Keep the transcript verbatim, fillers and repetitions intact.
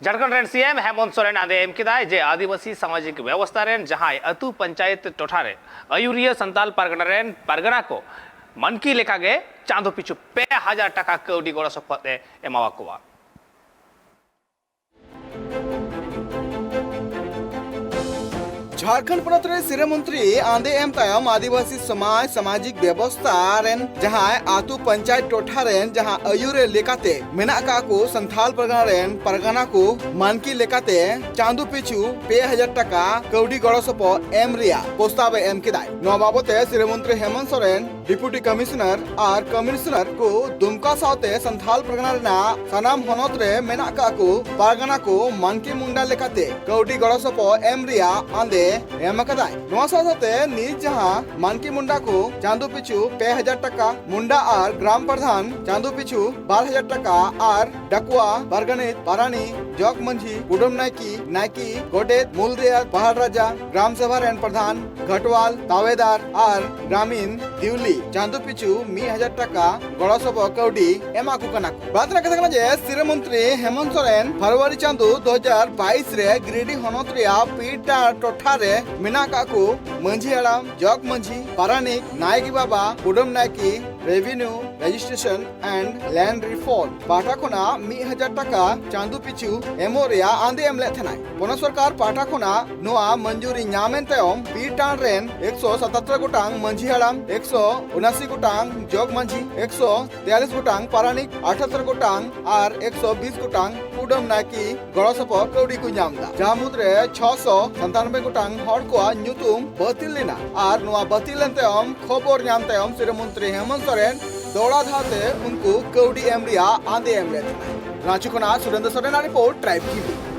ᱡᱷᱟᱲᱠᱷᱚᱸᱰ ᱨᱮᱱ ᱥᱤ ᱮᱢ ᱦᱮᱢᱚᱱᱛ ᱥᱚᱨᱮᱱ ᱟᱸᱫᱮ ᱮᱢ ᱠᱮᱫᱟᱭ ᱡᱮ ᱟᱹᱫᱤᱵᱟᱹᱥᱤ ᱥᱟᱢᱟᱡᱤᱠ ᱵᱮᱵᱚᱥᱛᱷᱟ ᱨᱮᱱ ᱡᱟᱦᱟᱸᱭ ᱟᱹᱛᱩ ᱯᱚᱧᱪᱟᱭᱮᱛ ᱴᱚᱴᱷᱟ ᱨᱮ ᱟᱹᱭᱩᱨᱤᱭᱟᱹ ᱥᱟᱱᱛᱟᱞ ᱯᱟᱨᱜᱟᱱᱟ ᱨᱮᱱ ᱯᱟᱨᱜᱟᱱᱟ ᱠᱚ ᱢᱟᱱᱠᱤ ᱞᱮᱠᱟᱜᱮ ᱪᱟᱸᱫᱚ ᱯᱤᱪᱷᱩ ᱯᱮ ᱦᱟᱡᱟᱨ ᱴᱟᱠᱟ ᱠᱟᱹᱣᱰᱤ ᱜᱚᱲᱚ ᱥᱚᱯᱚᱦᱚᱫ ᱮ ᱮᱢᱟᱣᱟ ᱠᱚᱣᱟ᱾ ᱡᱷᱟᱲᱠᱷᱚᱸᱰ ᱯᱚᱱᱚᱛ ᱨᱮ ᱥᱤᱨᱟᱹ ᱢᱚᱱᱛᱨᱤ ᱟᱸᱫᱮ ᱮᱢ ᱛᱟᱭᱚᱢ ᱟᱹᱫᱤᱵᱟᱹᱥᱤ ᱥᱚᱢᱟᱡᱽ ᱥᱟᱢᱟᱡᱤᱠ ᱵᱮᱵᱚᱥᱛᱷᱟ ᱨᱮᱱ ᱡᱟᱦᱟᱸᱭ ᱟᱹᱛᱩ ᱯᱚᱧᱪᱟᱭᱮᱛ ᱴᱚᱴᱷᱟ ᱨᱮᱱ ᱡᱟᱦᱟᱸ ᱟᱹᱭᱩᱨ ᱨᱮ ᱞᱮᱠᱟᱛᱮ ᱢᱮᱱᱟᱜ ᱟᱠᱟᱫ ᱠᱚ ᱥᱟᱱᱛᱷᱟᱞ ᱯᱟᱨᱜᱟᱱᱟ ᱨᱮᱱ ᱯᱟᱨᱜᱟᱱᱟ ᱠᱚ ᱢᱟᱱᱠᱤ ᱞᱮᱠᱟᱛᱮ ᱪᱟᱸᱫᱚ ᱯᱤᱪᱷᱩ ᱯᱮ ᱦᱟᱡᱟᱨ ᱴᱟᱠᱟ ᱠᱟᱹᱣᱰᱤ ᱜᱚᱲᱚ ᱥᱚᱯᱚᱦᱚᱫ ᱮᱢ ᱨᱮᱭᱟᱜ ᱯᱨᱚᱥᱛᱟᱵ ᱮ ᱮᱢ ᱠᱮᱫᱟᱭ᱾ ᱱᱚᱣᱟ ᱵᱟᱵᱚᱛ ᱛᱮ ᱥᱤᱨᱟᱹ ᱢᱚᱱᱛᱨᱤ ᱦᱮᱢᱚᱱᱛ ᱥᱚᱨᱮᱱ ᱰᱤᱯᱩᱴᱤ ᱠᱚᱢᱤᱥᱚᱱᱟᱨ ᱟᱨ ᱠᱚᱢᱤᱥᱚᱱᱟᱨ ᱠᱚ ᱫᱩᱢᱠᱟ ᱥᱟᱶᱛᱮ ᱥᱟᱱᱛᱷᱟᱞ ᱯᱟᱨᱜᱟᱱᱟ ᱨᱮᱱᱟᱜ ᱥᱟᱱᱟᱢ ᱦᱚᱱᱚᱛ ᱨᱮ ᱢᱮᱱᱟᱜ ᱠᱟᱜ ᱠᱚ ᱯᱟᱨᱜᱟᱱᱟ ᱠᱚ ᱢᱟᱱᱠᱤ ᱢᱩᱱᱰᱟ ᱞᱮᱠᱟᱛᱮ ᱠᱟᱹᱣᱰᱤ ᱜᱚᱲᱚ ᱥᱚᱯᱚᱦᱚᱫ ᱮᱢ ᱨᱮᱭᱟᱜ ᱟᱸᱫᱮ ᱮᱢ ᱟᱠᱟᱫᱟᱭ᱾ ᱱᱚᱣᱟ ᱥᱟᱶ ᱥᱟᱶᱛᱮ ᱱᱤᱛ ᱡᱟᱦᱟᱸ ᱢᱟᱱᱠᱤ ᱢᱩᱱᱰᱟ ᱠᱚ ᱪᱟᱸᱫᱚ ᱯᱤᱪᱷᱩ ᱯᱮ ᱦᱟᱡᱟᱨ ᱴᱟᱠᱟ, ᱢᱩᱱᱰᱟ ᱟᱨ ᱜᱨᱟᱢ ᱯᱨᱟᱫᱷᱟᱱ ᱪᱟᱸᱫᱚ ᱯᱤᱪᱷᱩ ᱵᱟᱨ ᱦᱟᱡᱟᱨ ᱴᱟᱠᱟ ᱟᱨ ᱰᱟᱠᱩᱣᱟ, ᱯᱟᱨᱜᱟᱱᱤᱛ, ᱯᱟᱨᱟᱱᱤᱠ, ᱡᱚᱜᱽ ᱢᱟᱹᱡᱷᱤ, ᱠᱩᱰᱟᱹᱢ ᱱᱟᱭᱠᱮ, ᱱᱟᱭᱠᱮ, ᱜᱚᱰᱮᱛ, ᱢᱩᱞ ᱨᱮᱭᱟᱛ, ᱯᱟᱦᱟᱲ ᱨᱟᱡᱟ, ᱜᱨᱟᱢ ᱥᱚᱵᱷᱟ ᱨᱮᱱ ᱯᱨᱟᱫᱷᱟᱱ, ᱜᱷᱟᱴᱣᱟᱞ, ᱛᱟᱣᱮᱫᱟᱨ ᱟᱨ ᱜᱨᱟᱢᱤᱱ ᱫᱤᱣᱞᱤ ᱪᱟᱸᱫᱚ ᱯᱤᱪᱷᱩ ᱢᱤᱫ ᱦᱟᱡᱟᱨ ᱴᱟᱠᱟ ᱜᱚᱲᱚ ᱥᱚᱯᱚᱦᱚᱫ ᱠᱟᱹᱣᱰᱤ ᱮᱢᱟ ᱠᱚ ᱠᱟᱱᱟ ᱠᱚ᱾ ᱵᱟᱛᱨᱟ ᱠᱟᱛᱷᱟ ᱠᱟᱱᱟ ᱡᱮ ᱥᱤᱨᱟᱹ ᱢᱚᱱᱛᱨᱤ ᱦᱮᱢᱚᱱᱛ ᱥᱚᱨᱮᱱ ᱯᱷᱮᱵᱽᱨᱩᱣᱟᱨᱤ ᱪᱟᱸᱫᱚ ᱫᱩ ᱦᱟᱡᱟᱨ ᱵᱟᱭᱤᱥ ᱨᱮ ᱜᱤᱨᱤᱰᱤ ᱦᱚᱱᱚᱛ ᱨᱮᱭᱟᱜ ᱯᱤᱲ ᱴᱟᱲ ᱴᱚᱴᱷᱟ ᱨᱮ ᱢᱮᱱᱟᱜ ᱠᱟᱜ ᱠᱚ ᱢᱟᱹᱡᱷᱤ ᱦᱟᱲᱟᱢ, ᱡᱚᱜᱽ ᱢᱟᱹᱡᱷᱤ, ᱯᱟᱨᱟᱱᱤᱠ, ᱱᱟᱭᱠᱮ ᱵᱟᱵᱟ, ᱠᱩᱰᱟᱹᱢ ᱱᱟᱭᱠᱮ, ᱨᱮᱵᱷᱤᱱᱤᱭᱩ, ᱨᱮᱡᱤᱥᱴᱨᱮᱥᱚᱱ ᱮᱱᱰ ᱞᱮᱱᱰ ᱨᱤᱯᱷᱚᱨᱢ ᱯᱟᱦᱴᱟ ᱠᱷᱚᱱᱟᱜ ᱢᱤᱫ ᱦᱟᱡᱟᱨ ᱴᱟᱠᱟ ᱪᱟᱸᱫᱚ ᱯᱤᱪᱷᱩ ᱮᱢᱚᱜ ᱨᱮᱭᱟᱜ ᱟᱸᱫᱮ ᱮᱢ ᱞᱮᱫ ᱛᱟᱦᱮᱱᱟᱭ᱾ ᱯᱚᱱᱚᱛ ᱥᱚᱨᱠᱟᱨ ᱯᱟᱦᱴᱟ ᱠᱷᱚᱱᱟᱜ ᱱᱚᱣᱟ ᱢᱚᱧᱡᱩᱨᱤ ᱧᱟᱢ ᱮᱱ ᱛᱟᱭᱚᱢ ᱯᱤᱲ ᱴᱟᱲ ᱨᱮᱱ ᱮᱠᱥᱚ ᱥᱟᱛᱟᱛᱛᱚᱨ ᱜᱚᱴᱟᱝ ᱢᱟᱹᱡᱷᱤ ᱦᱟᱲᱟᱢ, ᱮᱠᱥᱚ ᱩᱱᱟᱥᱤ ᱜᱚᱴᱟᱝ ᱡᱚᱜᱽ ᱢᱟᱹᱡᱷᱤ, ᱮᱠᱥᱚ ᱛᱮᱭᱟᱞᱞᱤᱥ ᱜᱚᱴᱟᱝ ᱯᱟᱨᱟᱱᱤᱠ, ᱟᱴᱷᱟᱛᱛᱚᱨ ᱜᱚᱴᱟᱝ ᱟᱨ ᱮᱠᱥᱚ ᱵᱤᱥ ᱜᱚᱴᱟᱝ ᱠᱩᱰᱟᱹᱢ ᱱᱟᱭᱠᱮ ᱜᱚᱲᱚ ᱥᱚᱯᱚᱦᱚᱫ ᱠᱟᱹᱣᱰᱤ ᱠᱚ ᱧᱟᱢ ᱮᱫᱟ, ᱡᱟᱦᱟᱸ ᱢᱩᱫᱽᱨᱮ ᱪᱷᱚᱥᱚ ᱥᱟᱛᱟᱱᱚᱵᱵᱳᱭ ᱜᱚᱴᱟᱝ ᱦᱚᱲ ᱠᱚᱣᱟᱜ ᱧᱩᱛᱩᱢ ᱵᱟᱹᱛᱤᱞ ᱞᱮᱱᱟ᱾ ᱟᱨ ᱱᱚᱣᱟ ᱵᱟᱹᱛᱤᱞ ᱮᱱ ᱛᱟᱭᱚᱢ ᱠᱷᱚᱵᱚᱨ ᱧᱟᱢ ᱛᱟᱭᱚᱢ ᱥᱤᱨᱟᱹ ᱢᱚᱱᱛᱨᱤ ᱦᱮᱢᱚᱱᱛ ᱥᱚᱨᱮᱱ ᱫᱚᱦᱲᱟ ᱫᱷᱟᱣ ᱛᱮ ᱩᱱᱠᱩ ᱠᱟᱹᱣᱰᱤ ᱮᱢ ᱨᱮᱭᱟᱜ ᱟᱸᱫᱮ ᱮᱢ ᱞᱮᱫ ᱛᱟᱦᱮᱸᱱᱟ᱾ ᱨᱟᱸᱪᱤ ᱠᱷᱚᱱᱟᱜ ᱥᱩᱨᱮᱱᱫᱨᱚ ᱥᱚᱨᱮᱱᱟᱜ ᱨᱤᱯᱳᱨᱴ, ᱴᱨᱟᱭᱤᱵᱽ ᱴᱤᱵᱷᱤ᱾